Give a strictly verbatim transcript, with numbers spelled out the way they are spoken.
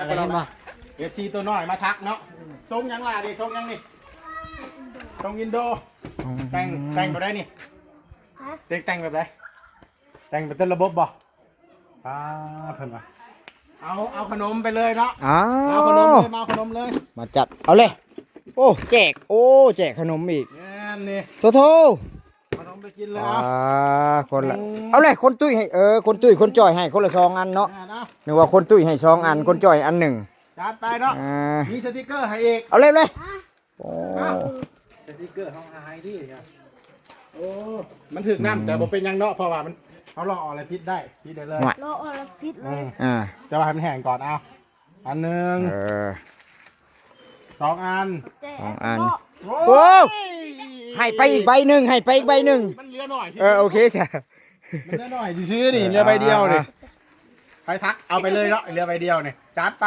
เห็นบ่ เอฟซี ตัวน้อยมาทักเนาะ ทรงหยังล่ะนี่ ทรงหยังนี่ ทรงอินโด แต่ง แต่งแบบใดนี่ ฮะ แต่ง แต่งแบบใด แต่งเป็นต้นระบบบ่ อ่า เพิ่นว่า เอา เอาขนมไปเลยเนาะ อ้า เอาขนม ว เลย มาเอาขนมเลย มาจัด เอาเลย โอ้ แจก โอ้ แจกขนมอีก แม่นนี่ โทโท ขนมไปกินเลย อ่า เอา คนละ อืม เอาเลย คนตุ้ยให้ เออ คนตุ้ย คนจ่อยให้ คนละสองอันเนาะ อ่าเนาะ นึกว่าคนตุ้ยให้สองอัน คนจ่อยอันหนึ่ง จัดไปเนาะ อ่า มีสติกเกอร์ให้อีก เอาเลยเลย อ่ะ โอ้ สติกเกอร์ห้องไฮที่เนี่ยโอ้ มันถือน้ำแต่บ่เป็นหยังเนาะ เพราะว่ามัน เขารออะไรพิษได้ พิษได้เลย รออลพิษเล อื ย ม อ่า แต่ว่าให้มันแห้งก่อน เอา อันหนึ่ง เออ สองอัน แต่ สองอัน ก็ โอ้ ให้ไปอีกใบหนึ่ง ให้ไปอีกใบหนึ่ง มันเหลือหน่อย เออ โอเคจ้ะ มันเหลือหน่อยซื้อๆนี่ เหลือใบเดียวนี่ อ่า ใครทักเอาไปเลยเนาะ เหลือใบเดียวนี่ จัดไป